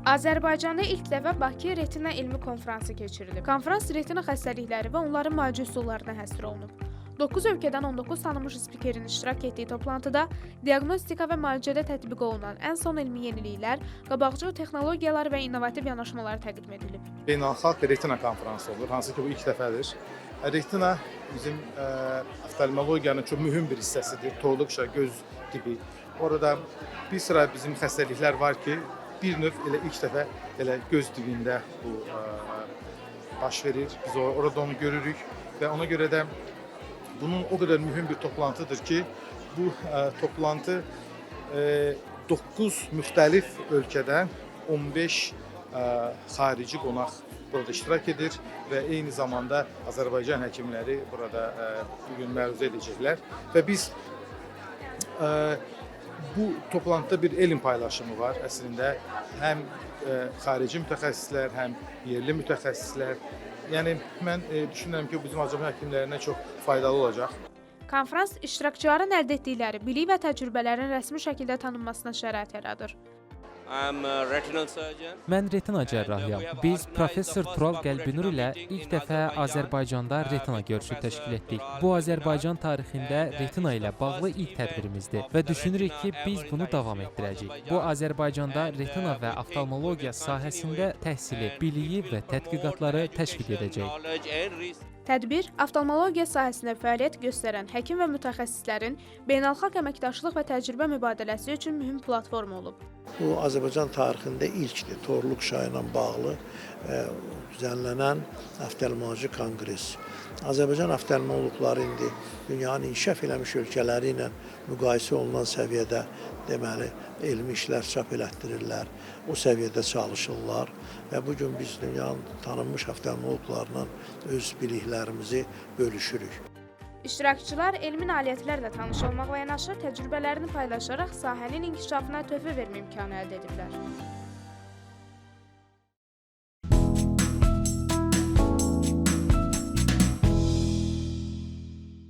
Azərbaycanda ilk dəfə Bakı Retina elmi konfransı keçirilib. Konfrans retina xəstəlikləri və onların müalicə üsullarına həsr olunub. 9 ölkədən 19 tanınmış spikerin iştirak etdiyi toplantıda diaqnostika və müalicədə tətbiq olunan ən son elmi yeniliklər, qabaqcıl texnologiyalar və innovativ yanaşmalar təqdim edilib. Beynəlxalq retina konfransı olur, hansı ki bu ilk dəfədir. Retina bizim oftalmologiyanın çox mühüm bir hissəsidir. Torluq quşa, göz dibi. Orada bir sıra bizim xəstəliklər var ki, bir növ elə ilk dəfə elə göz dibində bu baş verir. Biz orada onu görürük və ona görə də bunun o qədər mühüm bir toplantıdır ki, bu toplantı 9 müxtəlif ölkədən 15 xarici qonaq burada iştirak edir və eyni zamanda Azərbaycan həkimləri burada bu gün məruzə edəcəklər və biz bu toplantıda bir elm paylaşımı var əslində, həm xarici mütəxəssislər, həm yerli mütəxəssislər. Yəni mən düşünürəm ki, bizim Azərbaycan həkimlərinə çox faydalı olacaq. Konfrans iştirakçıların əldə etdikləri bilik və təcrübələrin rəsmi şəkildə tanınmasına şərait yaradır. Mən retina cərrahıyam. Biz professor Tural Qəlbinur ilə ilk dəfə Azərbaycanda retina görüşü təşkil etdik. Bu Azərbaycan tarixində retina ilə bağlı ilk tədbirimizdir və düşünürük ki, biz bunu davam etdirəcəyik. Bu Azərbaycanda retina və oftalmologiya sahəsində təhsili, biliyi və tədqiqatları təşviq edəcək. Tədbir oftalmologiya sahəsində fəaliyyət göstərən həkim və mütəxəssislərin beynəlxalq əməkdaşlıq və təcrübə mübadiləsi üçün mühüm platform olub. Bu Azərbaycan tarixində ilkdir. Torluq quşağı ilə bağlı düzənlənən oftalmoloji konqres. Azərbaycan oftalmoloqları indi dünyanın inkişaf eləmiş ölkələri ilə müqayisə olunan səviyyədə deməli elmi işlər çap elətdirirlər. O səviyyədə çalışırlar və bu gün biz dünyanın tanınmış oftalmoloqlarla öz biliklərimizi bölüşürük. İştirakçılar elmi nailiyyətlərlə tanış olmaqla yanaşı təcrübələrini paylaşaraq sahənin inkişafına töhfə vermə imkanı əldə ediblər.